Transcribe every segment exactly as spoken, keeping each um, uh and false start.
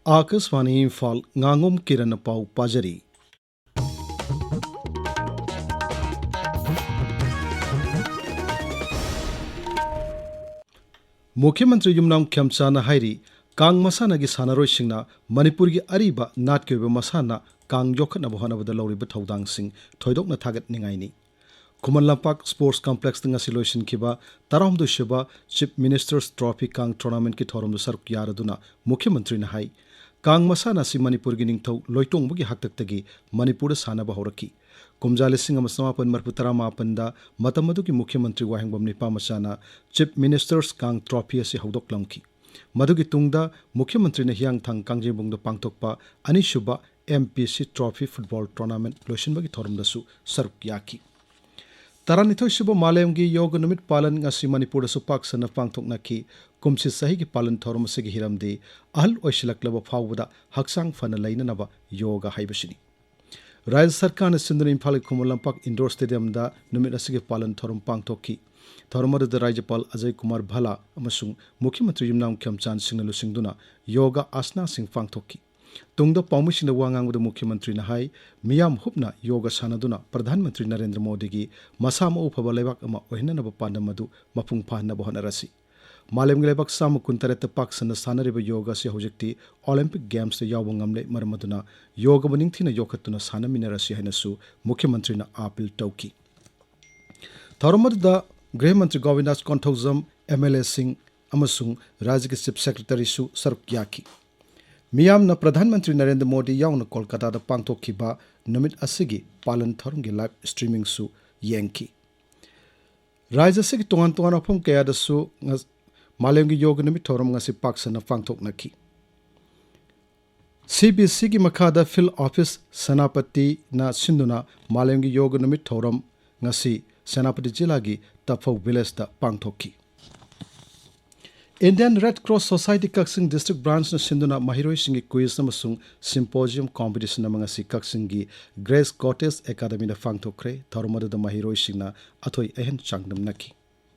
ꯑꯥꯀꯥꯁꯕꯥꯅꯤ ꯏꯝꯐꯥꯜ, ꯉꯥꯉꯣꯝ ꯀꯤꯔꯟꯅ ꯄꯥꯎ ꯄꯥꯖꯔꯤ꯫ ꯃꯨꯈ꯭ꯌ ꯃꯟꯇ꯭ꯔꯤ ꯌꯨꯝꯅꯥꯝ ꯈꯦꯝꯆꯥꯟꯅ ꯍꯥꯏꯔꯤ, ꯀꯥꯡ ꯃꯁꯥꯟꯅꯒꯤ ꯁꯥꯟꯅꯔꯣꯏꯁꯤꯡꯅ ꯃꯅꯤꯄꯨꯔꯒꯤ ꯑꯔꯤꯕ ꯅꯥꯠꯀꯤ ꯑꯣꯏꯕ ꯃꯁꯥꯟꯅ ꯀꯥꯡ ꯌꯣꯛꯈꯠꯅꯕ ꯍꯣꯠꯅꯕꯗ ꯂꯧꯔꯤꯕ ꯊꯧꯗꯥꯡꯁꯤꯡ ꯊꯣꯏꯗꯣꯛꯅ ꯊꯥꯒꯠꯅꯤꯡꯉꯥꯏꯅꯤ꯫ ꯈꯨꯃꯟ ꯂꯝꯄꯥꯛ ꯁ꯭ꯄꯣꯔꯠꯁ ꯀꯝꯄ꯭ꯂꯦꯛꯁꯇ ꯉꯁꯤ ꯂꯣꯏꯁꯤꯟꯈꯤꯕ ꯇꯔꯥꯍꯨꯝꯗꯣꯏꯁꯨꯕ ꯆꯤꯐ ꯃꯤꯅꯤꯁꯇꯔꯁ ꯇ꯭ꯔꯣꯐꯤ ꯀꯥꯡ ꯇꯣꯔꯅꯥꯃꯦꯟꯠꯀꯤ ꯊꯧꯔꯝꯗ ꯁꯔꯨꯛ ꯌꯥꯔꯗꯨꯅ ꯃꯨꯈ꯭ꯌ ꯃꯟꯇ꯭ꯔꯤꯅ ꯍꯥꯏ, ꯀꯥꯡ ꯃꯁꯥꯟꯅ ꯑꯁꯤ ꯃꯅꯤꯄꯨꯔꯒꯤ ꯅꯤꯡꯊꯧ ꯂꯣꯏꯇꯣꯡꯕꯒꯤ ꯍꯥꯛꯇꯛꯇꯒꯤ ꯃꯅꯤꯄꯨꯔꯗ ꯁꯥꯟꯅꯕ ꯍꯧꯔꯛꯈꯤ꯫ ꯀꯨꯝꯖꯥ ꯂꯤꯁꯤꯡ ꯑꯃ ꯆꯃꯥꯄꯟ ꯃꯔꯤꯐꯨ ꯇꯔꯥ ꯃꯥꯄꯟꯗ ꯃꯇꯝ ꯑꯗꯨꯒꯤ ꯃꯨꯈ꯭ꯌ ꯃꯟꯇ꯭ꯔꯤ ꯋꯥꯍꯦꯡꯕꯝ ꯅꯤꯄꯥꯃꯆꯥꯅ ꯆꯤꯐ ꯃꯤꯅꯤꯁꯇꯔꯁ ꯀꯥꯡ ꯇ꯭ꯔꯣꯐꯤ ꯑꯁꯤ ꯍꯧꯗꯣꯛꯂꯝꯈꯤ꯫ ꯃꯗꯨꯒꯤ ꯇꯨꯡꯗ ꯃꯨꯈ꯭ꯌ ꯃꯟꯇ꯭ꯔꯤꯅ ꯍꯤꯌꯥꯡꯊꯥꯡ ꯀꯥꯡꯖꯩꯕꯨꯡꯗ ꯄꯥꯡꯊꯣꯛꯄ ꯑꯅꯤꯁꯨꯕ ꯑꯦꯝ ꯄꯤ ꯁꯤ ꯇ꯭ꯔꯣꯐꯤ ꯐꯨꯠꯕꯣꯜ ꯇꯣꯔꯅꯥꯃꯦꯟꯠ ꯂꯣꯏꯁꯤꯟꯕꯒꯤ ꯊꯧꯔꯝꯗꯁꯨ ꯁꯔꯨꯛ ꯌꯥꯈꯤ꯫ ꯇꯔꯥꯅꯤꯊꯣꯏꯁꯨꯕ ꯃꯥꯂꯦꯝꯒꯤ ꯌꯣꯒ ꯅꯨꯃꯤꯠ ꯄꯥꯂꯟ ꯉꯁꯤ ꯃꯅꯤꯄꯨꯔꯗꯁꯨ ꯄꯥꯛ ꯁꯟꯅ ꯄꯥꯡꯊꯣꯛꯅꯈꯤ꯫ ꯀꯨꯝꯁꯤ ꯆꯍꯤꯒꯤ ꯄꯥꯂꯟ ꯊꯧꯔꯝ ꯑꯁꯤꯒꯤ ꯍꯤꯔꯝꯗꯤ ꯑꯍꯜ ꯑꯣꯏꯁꯤꯜꯂꯛꯂꯕ ꯐꯥꯎꯕꯗ ꯍꯛꯆꯥꯡ ꯐꯅ ꯂꯩꯅꯅꯕ ꯌꯣꯒ ꯍꯥꯏꯕꯁꯤꯅꯤ꯫ ꯔꯥꯖ꯭ꯌ ꯁꯔꯀꯥꯔꯅ ꯁꯤꯟꯗꯨꯅ ꯏꯝꯐꯥꯜꯒꯤ ꯈꯨꯃꯟ ꯂꯝꯄꯥꯛ ꯏꯟꯗꯣꯔ ꯁ꯭ꯇꯦꯗꯤꯌꯝꯗ ꯅꯨꯃꯤꯠ ꯑꯁꯤꯒꯤ ꯄꯥꯂꯟ ꯊꯧꯔꯝ ꯄꯥꯡꯊꯣꯛꯈꯤ꯫ ꯊꯧꯔꯝ ꯑꯗꯨꯗ ꯔꯥꯖ꯭ꯌꯄꯥꯜ ꯑꯖꯌ ꯀꯨꯃꯥꯔ ꯚꯜꯂꯥ ꯑꯃꯁꯨꯡ ꯃꯨꯈ꯭ꯌ ꯃꯟꯇ꯭ꯔꯤ ꯌꯨꯝꯅꯥꯝ ꯈꯦꯝꯆꯥꯟ ꯁꯤꯡꯅ ꯂꯨꯆꯤꯡꯗꯨꯅ ꯌꯣꯒ ꯑꯥꯁꯅꯥꯁꯤꯡ ꯄꯥꯡꯊꯣꯛꯈꯤ꯫ ꯇꯨꯡꯗ ꯄꯥꯎꯃꯤꯁꯤꯡꯗ ꯋꯥ ꯉꯥꯡꯕꯗ ꯃꯨꯈ꯭ꯌ ꯃꯟꯇ꯭ꯔꯤꯅ ꯍꯥꯏ, ꯃꯤꯌꯥꯝ ꯍꯨꯞꯅ ꯌꯣꯒ ꯁꯥꯟꯅꯗꯨꯅ ꯄ꯭ꯔꯙꯥꯟ ꯃꯟꯇ꯭ꯔꯤ ꯅꯔꯦꯟꯗ꯭ꯔ ꯃꯣꯗꯤꯒꯤ ꯃꯁꯥ ꯃꯎ ꯐꯕ ꯂꯩꯕꯥꯛ ꯑꯃ ꯑꯣꯏꯍꯟꯅꯅꯕ ꯄꯥꯟꯗꯝ ꯑꯗꯨ ꯃꯄꯨꯡ ꯐꯥꯍꯟꯅꯕ ꯍꯣꯠꯅꯔꯁꯤ꯫ ꯃꯥꯂꯦꯝꯒꯤ ꯂꯩꯕꯥꯛ ꯆꯥꯝꯃ ꯀꯨꯟꯇꯔꯦꯠꯇ ꯄꯥꯛ ꯁꯟꯅ ꯁꯥꯟꯅꯔꯤꯕ ꯌꯣꯒ ꯑꯁꯤ ꯍꯧꯖꯤꯛꯇꯤ ꯑꯣꯂꯤꯝꯄꯤꯛ ꯒꯦꯝꯁꯇ ꯌꯥꯎꯕ ꯉꯝꯂꯦ, ꯃꯔꯝ ꯑꯗꯨꯅ ꯌꯣꯒꯕꯨ ꯅꯤꯡꯊꯤꯅ ꯌꯣꯛꯈꯠꯇꯨꯅ ꯁꯥꯟꯅꯃꯤꯟꯅꯔꯁꯤ ꯍꯥꯏꯅꯁꯨ ꯃꯨꯈ꯭ꯌ ꯃꯟꯇ꯭ꯔꯤꯅ ꯑꯥꯄꯤꯜ ꯇꯧꯈꯤ꯫ ꯊꯧꯔꯝ ꯑꯗꯨꯗ ꯒ꯭ꯔꯤꯍ ꯃꯟꯇ꯭ꯔꯤ ꯒꯣꯕꯤꯟꯗꯥꯁ ꯀꯣꯟꯊꯧꯖꯝ, ꯑꯦꯝ ꯑꯦꯜ ꯑꯦꯁꯤꯡ ꯑꯃꯁꯨꯡ ꯔꯥꯖ꯭ꯌꯒꯤ ꯆꯤꯐ ꯁꯦꯀ꯭ꯔꯦꯇꯔꯤꯁꯨ ꯁꯔꯨꯛ ꯌꯥꯈꯤ꯫ ꯃꯤꯌꯥꯝꯅ ꯄ꯭ꯔꯙꯥꯟ ꯃꯟꯇ꯭ꯔꯤ ꯅꯔꯦꯟꯗ꯭ꯔ ꯃꯣꯗꯤ ꯌꯥꯎꯅ ꯀꯣꯜꯀꯥꯇꯥꯗ ꯄꯥꯡꯊꯣꯛꯈꯤꯕ ꯅꯨꯃꯤꯠ ꯑꯁꯤꯒꯤ ꯄꯥꯂꯟ ꯊꯧꯔꯝꯒꯤ ꯂꯥꯏꯚ ꯁ꯭ꯇ꯭ꯔꯤꯃꯤꯡꯁꯨ ꯌꯦꯡꯈꯤ꯫ ꯔꯥꯖ꯭ꯌ ꯑꯁꯤꯒꯤ ꯇꯣꯉꯥꯟ ꯇꯣꯉꯥꯟꯕ ꯃꯐꯝ ꯀꯌꯥꯗꯁꯨ ꯉ-, ꯃꯥꯂꯦꯝꯒꯤ ꯌꯣꯒ ꯅꯨꯃꯤꯠ ꯊꯧꯔꯝ ꯉꯁꯤ ꯄꯥꯛ ꯁꯟꯅ ꯄꯥꯡꯊꯣꯛꯅꯈꯤ꯫ ꯁꯤ ꯕꯤ ꯁꯤꯒꯤ ꯃꯈꯥꯗ ꯐꯤꯜꯗ ꯑꯣꯐꯤꯁ ꯁꯦꯅꯥꯄꯇꯤꯅ ꯁꯤꯟꯗꯨꯅ ꯃꯥꯂꯦꯝꯒꯤ ꯌꯣꯒ ꯅꯨꯃꯤꯠ ꯊꯧꯔꯝ ꯉꯁꯤ ꯁꯦꯅꯥꯄꯇꯤ ꯖꯤꯂꯥꯒꯤ ꯇꯐꯧ ꯚꯤꯂꯦꯖꯇ ꯄꯥꯡꯊꯣꯛꯈꯤ꯫ ꯏꯟꯗꯤꯌꯟ ꯔꯦꯗ ꯀ꯭ꯔꯣꯁ ꯁꯣꯁꯥꯏꯇꯤ ꯀꯛꯆꯤꯡ ꯗꯤꯁꯇ꯭ꯔꯤꯛ ꯕ꯭ꯔꯥꯟꯆꯅ ꯁꯤꯟꯗꯨꯅ ꯃꯍꯩꯔꯣꯏꯁꯤꯡꯒꯤ ꯀ꯭ꯋꯤꯖ ꯑꯃꯁꯨꯡ ꯁꯤꯝꯄꯣꯖꯤꯌꯝ ꯀꯣꯝꯄꯤꯇꯤꯁꯟ ꯑꯃ ꯉꯁꯤ ꯀꯛꯆꯤꯡꯒꯤ ꯒ꯭ꯔꯦꯁ ꯀꯣꯇꯦꯖ ꯑꯦꯀꯥꯗꯃꯤꯗ ꯄꯥꯡꯊꯣꯛꯈ꯭ꯔꯦ꯫ ꯊꯧꯔꯝ ꯑꯗꯨꯗ ꯃꯍꯩꯔꯣꯏꯁꯤꯡꯅ ꯑꯊꯣꯏ ꯑꯍꯦꯟ ꯆꯥꯡꯗꯝꯅꯈꯤ꯫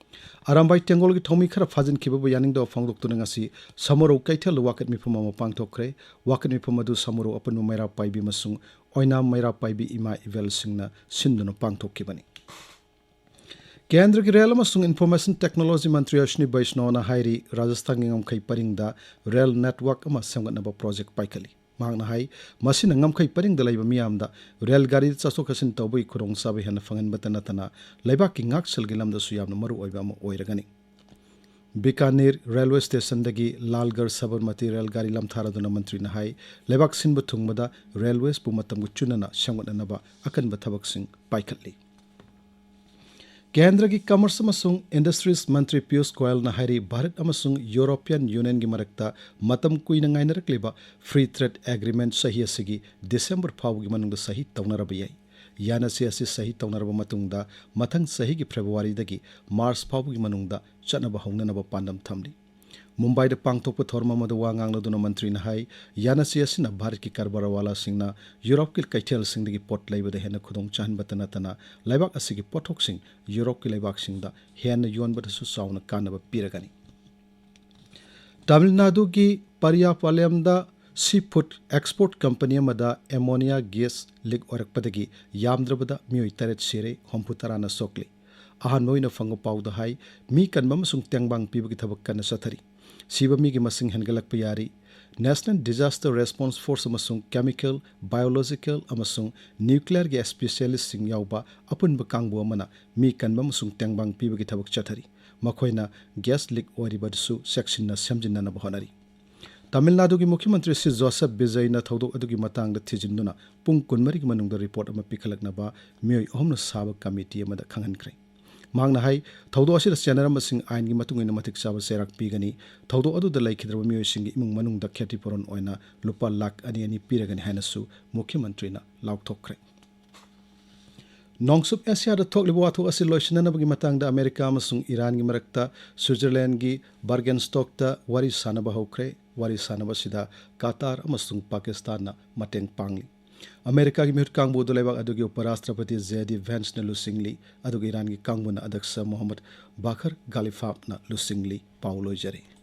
ꯑꯔꯥꯝꯕꯥꯏ ꯇꯦꯡꯒꯣꯜꯒꯤ ꯊꯧꯃꯤ ꯈꯔ ꯐꯥꯖꯤꯟꯈꯤꯕꯕꯨ ꯌꯥꯅꯤꯡꯗꯕ ꯐꯣꯡꯗꯣꯛꯇꯨꯅ ꯉꯁꯤ ꯁꯃꯨꯔꯧ ꯀꯩꯊꯦꯜꯗ ꯋꯥꯀꯠ ꯃꯤꯐꯝ ꯑꯃ ꯄꯥꯡꯊꯣꯛꯈ꯭ꯔꯦ꯫ ꯋꯥꯀꯠ ꯃꯤꯐꯝ ꯑꯗꯨ ꯁꯃꯨꯔꯧ ꯑꯄꯨꯟꯕ ꯃꯩꯔꯥ ꯄꯥꯏꯕꯤ ꯑꯃꯁꯨꯡ ꯑꯣꯏꯅꯥꯝ ꯃꯩꯔꯥ ꯄꯥꯏꯕꯤ ꯏꯃꯥ ꯏꯕꯦꯜꯁꯤꯡꯅ ꯁꯤꯟꯗꯨꯅ ꯄꯥꯡꯊꯣꯛꯈꯤꯕꯅꯤ꯫ ꯀꯦꯟꯗ꯭ꯔꯒꯤ ꯔꯦꯜ ꯑꯃꯁꯨꯡ ꯏꯟꯐꯣꯔꯃꯦꯁꯟ ꯇꯦꯛꯅꯣꯂꯣꯖꯤ ꯃꯟꯇ꯭ꯔꯤ ꯑꯁ꯭ꯋꯤꯅꯤ ꯕꯩꯁꯅꯣꯅ ꯍꯥꯏꯔꯤ, ꯔꯥꯖꯁꯊꯥꯟꯒꯤ ꯉꯝꯈꯩ ꯄꯔꯤꯡꯗ ꯔꯦꯜ ꯅꯦꯠꯋꯥꯔꯛ ꯑꯃ ꯁꯦꯝꯒꯠꯅꯕ ꯄ꯭ꯔꯣꯖꯦꯛ ꯄꯥꯏꯈꯠꯂꯤ꯫ ꯃꯍꯥꯛꯅ ꯍꯥꯏ, ꯃꯁꯤꯅ ꯉꯝꯈꯩ ꯄꯔꯤꯡꯗ ꯂꯩꯕ ꯃꯤꯌꯥꯝꯗ ꯔꯦꯜ ꯒꯥꯔꯤꯗ ꯆꯠꯊꯣꯛ ꯆꯠꯁꯤꯟ ꯇꯧꯕꯒꯤ ꯈꯨꯗꯣꯡꯆꯥꯕ ꯍꯦꯟꯅ ꯐꯪꯍꯟꯕꯇ ꯅꯠꯇꯅ ꯂꯩꯕꯥꯛꯀꯤ ꯉꯥꯛꯁꯦꯜꯒꯤ ꯂꯝꯗꯁꯨ ꯌꯥꯝꯅ ꯃꯔꯨ ꯑꯣꯏꯕ ꯑꯃ ꯑꯣꯏꯔꯒꯅꯤ꯫ ꯕꯤꯀꯥꯅꯤꯔ ꯔꯦꯜꯋꯦ ꯁ꯭ꯇꯦꯁꯟꯗꯒꯤ ꯂꯥꯜꯒꯔ ꯁꯕꯔꯃꯇꯤ ꯔꯦꯜ ꯒꯥꯔꯤ ꯂꯝꯊꯥꯔꯗꯨꯅ ꯃꯟꯇ꯭ꯔꯤꯅ ꯍꯥꯏ, ꯂꯩꯕꯥꯛ ꯁꯤꯟꯕ ꯊꯨꯡꯕꯗ ꯔꯦꯜꯋꯦꯁꯄꯨ ꯃꯇꯝꯒ ꯆꯨꯅꯅ ꯁꯦꯝꯒꯠꯅꯅꯕ ꯑꯀꯟꯕ ꯊꯕꯛꯁꯤꯡ ꯄꯥꯏꯈꯠꯂꯤ꯫ ꯀꯦꯟꯗ꯭ꯔꯒꯤ ꯀꯃꯔꯁ ꯑꯃꯁꯨꯡ ꯏꯟꯗꯁꯇ꯭ꯔꯤꯁ ꯃꯟꯇ꯭ꯔꯤ ꯄꯤꯌꯨꯁ ꯒꯣꯌꯜꯅ ꯍꯥꯏꯔꯤ, ꯚꯥꯔꯠ ꯑꯃꯁꯨꯡ ꯌꯨꯔꯣꯄꯤꯌꯟ ꯌꯨꯅꯤꯌꯟꯒꯤ ꯃꯔꯛꯇ ꯃꯇꯝ ꯀꯨꯏꯅ ꯉꯥꯏꯅꯔꯛꯂꯤꯕ ꯐ꯭ꯔꯤ ꯇ꯭ꯔꯦꯗ ꯑꯦꯒ꯭ꯔꯤꯃꯦꯟꯠ ꯆꯍꯤ ꯑꯁꯤꯒꯤ ꯗꯤꯁꯦꯝꯕꯔ ꯐꯥꯎꯕꯒꯤ ꯃꯅꯨꯡꯗ ꯁꯍꯤ ꯇꯧꯅꯔꯕ ꯌꯥꯏ꯫ ꯌꯥꯅꯁꯤ ꯑꯁꯤ ꯁꯍꯤ ꯇꯧꯅꯔꯕ ꯃꯇꯨꯡꯗ ꯃꯊꯪ ꯆꯍꯤꯒꯤ ꯐꯦꯕ꯭ꯔꯨꯋꯥꯔꯤꯗꯒꯤ ꯃꯥꯔꯆ ꯐꯥꯎꯕꯒꯤ ꯃꯅꯨꯡꯗ ꯆꯠꯅꯕ ꯍꯧꯅꯅꯕ ꯄꯥꯟꯗꯝ ꯊꯝꯂꯤ꯫ ꯃꯨꯝꯕꯥꯏꯗ ꯄꯥꯡꯊꯣꯛꯄ ꯊꯧꯔꯝ ꯑꯃꯗ ꯋꯥ ꯉꯥꯡꯂꯗꯨꯅ ꯃꯟꯇ꯭ꯔꯤꯅ ꯍꯥꯏ, ꯌꯥꯅꯁꯤ ꯑꯁꯤꯅ ꯚꯥꯔꯠꯀꯤ ꯀꯔꯕꯥꯔꯋꯥꯂꯥꯁꯤꯡꯅ ꯌꯨꯔꯣꯞꯀꯤ ꯀꯩꯊꯦꯜꯁꯤꯡꯗꯒꯤ ꯄꯣꯠ ꯂꯩꯕꯗ ꯍꯦꯟꯅ ꯈꯨꯗꯣꯡ ꯆꯥꯍꯟꯕꯇ ꯅꯠꯇꯅ ꯂꯩꯕꯥꯛ ꯑꯁꯤꯒꯤ ꯄꯣꯠꯊꯣꯛꯁꯤꯡ ꯌꯨꯔꯣꯞꯀꯤ ꯂꯩꯕꯥꯛꯁꯤꯡꯗ ꯍꯦꯟꯅ ꯌꯣꯟꯕꯗꯁꯨ ꯆꯥꯎꯅ ꯀꯥꯟꯅꯕ ꯄꯤꯔꯒꯅꯤ꯫ ꯇꯥꯃꯤꯜ ꯅꯥꯗꯨꯒꯤ ꯄꯔꯤꯌꯥꯄꯥꯂꯦꯝꯗ ꯁꯤ ꯐꯨꯗ ꯑꯦꯛꯁꯄꯣꯔꯠ ꯀꯝꯄꯅꯤ ꯑꯃꯗ ꯑꯦꯃꯣꯅꯤꯌꯥ ꯒ꯭ꯌꯥꯁ ꯂꯤꯛ ꯑꯣꯏꯔꯛꯄꯗꯒꯤ ꯌꯥꯝꯗ꯭ꯔꯕꯗ ꯃꯤꯑꯣꯏ ꯇꯔꯦꯠ ꯁꯤꯔꯦ, ꯍꯨꯝꯐꯨ ꯇꯔꯥꯅ ꯁꯣꯛꯂꯤ꯫ ꯑꯍꯥꯟꯕ ꯑꯣꯏꯅ ꯐꯪꯕ ꯄꯥꯎꯗ ꯍꯥꯏ, ꯃꯤ ꯀꯟꯕ ꯑꯃꯁꯨꯡ ꯇꯦꯡꯕꯥꯡ ꯄꯤꯕꯒꯤ ꯊꯕꯛ ꯀꯟꯅ ꯆꯠꯊꯔꯤ꯫ ꯁꯤꯕ ꯃꯤꯒꯤ ꯃꯁꯤꯡ ꯍꯦꯟꯒꯠꯂꯛꯄ ꯌꯥꯔꯤ꯫ National Disaster Response Force ꯑꯃꯁꯨꯡ ꯀꯦꯃꯤꯀꯦꯜ, ꯕꯥꯏꯑꯣꯂꯣꯖꯤꯀꯦꯜ ꯑꯃꯁꯨꯡ ꯅ꯭ꯌꯨꯀ꯭ꯂꯤꯌꯔꯒꯤ ꯁ꯭ꯄꯦꯁꯤꯌꯦꯂꯤꯁꯁꯤꯡ ꯌꯥꯎꯕ ꯑꯄꯨꯟꯕ ꯀꯥꯡꯕꯨ ꯑꯃꯅ ꯃꯤ ꯀꯟꯕ ꯑꯃꯁꯨꯡ ꯇꯦꯡꯕꯥꯡ ꯄꯤꯕꯒꯤ ꯊꯕꯛ ꯆꯠꯊꯔꯤ꯫ ꯃꯈꯣꯏꯅ ꯒ꯭ꯌꯥꯁ ꯂꯤꯛ ꯑꯣꯏꯔꯤꯕ ꯑꯗꯨꯁꯨ ꯆꯦꯛꯁꯤꯟꯅ ꯁꯦꯝꯖꯤꯟꯅꯅꯕ ꯍꯣꯠꯅꯔꯤ꯫ ꯇꯥꯃꯤꯜ ꯅꯥꯗꯨꯒꯤ ꯃꯨꯈ꯭ꯌ ꯃꯟꯇ꯭ꯔꯤ ꯁꯤ ꯖꯣꯁꯦꯐ ꯕꯤꯖꯩꯅ ꯊꯧꯗꯣꯛ ꯑꯗꯨꯒꯤ ꯃꯇꯥꯡꯗ ꯊꯤꯖꯤꯟꯗꯨꯅ ꯄꯨꯡ ꯀꯨꯟꯃꯔꯤꯒꯤ ꯃꯅꯨꯡꯗ ꯔꯤꯄꯣꯔꯠ ꯑꯃ ꯄꯤꯈꯠꯂꯛꯅꯕ ꯃꯤꯑꯣꯏ ꯑꯍꯨꯝꯅ ꯁꯥꯕ ꯀꯃꯤꯇꯤ ꯑꯃꯗ ꯈꯪꯍꯟꯈ꯭ꯔꯦ꯫ ꯃꯍꯥꯛꯅ ꯍꯥꯏ, ꯊꯧꯗꯣꯛ ꯑꯁꯤꯗ ꯆꯦꯟꯅꯔꯝꯕꯁꯤꯡ ꯑꯥꯏꯟꯒꯤ ꯃꯇꯨꯡ ꯏꯟꯅ ꯃꯇꯤꯛ ꯆꯥꯕ ꯆꯩꯔꯥꯛ ꯄꯤꯒꯅꯤ꯫ ꯊꯧꯗꯣꯛ ꯑꯗꯨꯗ ꯂꯩꯈꯤꯗ꯭ꯔꯕ ꯃꯤꯑꯣꯏꯁꯤꯡꯒꯤ ꯏꯃꯨꯡ ꯃꯅꯨꯡꯗ ꯈꯦꯇꯤꯄꯨꯔꯣꯟ ꯑꯣꯏꯅ ꯂꯨꯄꯥ ꯂꯥꯈ ꯑꯅꯤ ꯑꯅꯤ ꯄꯤꯔꯒꯅꯤ ꯍꯥꯏꯅꯁꯨ ꯃꯨꯈ꯭ꯌ ꯃꯟꯇ꯭ꯔꯤꯅ ꯂꯥꯎꯊꯣꯛꯈ꯭ꯔꯦ꯫ ꯅꯣꯡꯆꯨꯞ ꯑꯦꯁꯤꯌꯥꯗ ꯊꯣꯛꯂꯤꯕ ꯋꯥꯊꯣꯛ ꯑꯁꯤ ꯂꯣꯏꯁꯤꯟꯅꯅꯕꯒꯤ ꯃꯇꯥꯡꯗ ꯑꯃꯦꯔꯤꯀꯥ ꯑꯃꯁꯨꯡ ꯏꯔꯥꯟꯒꯤ ꯃꯔꯛꯇ ꯁ꯭ꯋꯤꯖꯔꯂꯦꯟꯒꯤ ꯕꯔꯒꯦꯟꯁꯇꯣꯛꯇ ꯋꯥꯔꯤ ꯁꯥꯅꯕ ꯍꯧꯈ꯭ꯔꯦ꯫ ꯋꯥꯔꯤ ꯁꯥꯅꯕ ꯑꯁꯤꯗ ꯀꯇꯥꯔ ꯑꯃꯁꯨꯡ ꯄꯥꯀꯤꯁꯇꯥꯟꯅ ꯃꯇꯦꯡ ꯄꯥꯡꯂꯤ꯫ ꯑꯃꯦꯔꯤꯀꯥꯒꯤ ꯃꯤꯍꯨꯠ ꯀꯥꯡꯕꯨ ꯑꯗꯨ ꯂꯩꯕꯥꯛ ꯑꯗꯨꯒꯤ ꯎꯄ ꯔꯥꯁꯇ꯭ꯔꯄꯇꯤ ꯖꯦ ꯗꯤ ꯚꯦꯟꯁꯅ ꯂꯨꯆꯤꯡꯂꯤ, ꯑꯗꯨꯒ ꯏꯔꯥꯟꯒꯤ ꯀꯥꯡꯕꯨꯅ ꯑꯗ꯭ꯌꯛꯁ ꯃꯣꯍꯝꯃꯗ ꯕꯥꯈꯔ ꯒꯥꯂꯤꯐꯥꯞꯅ ꯂꯨꯆꯤꯡꯂꯤ꯫ ꯄꯥꯎ ꯂꯣꯏꯖꯔꯦ꯫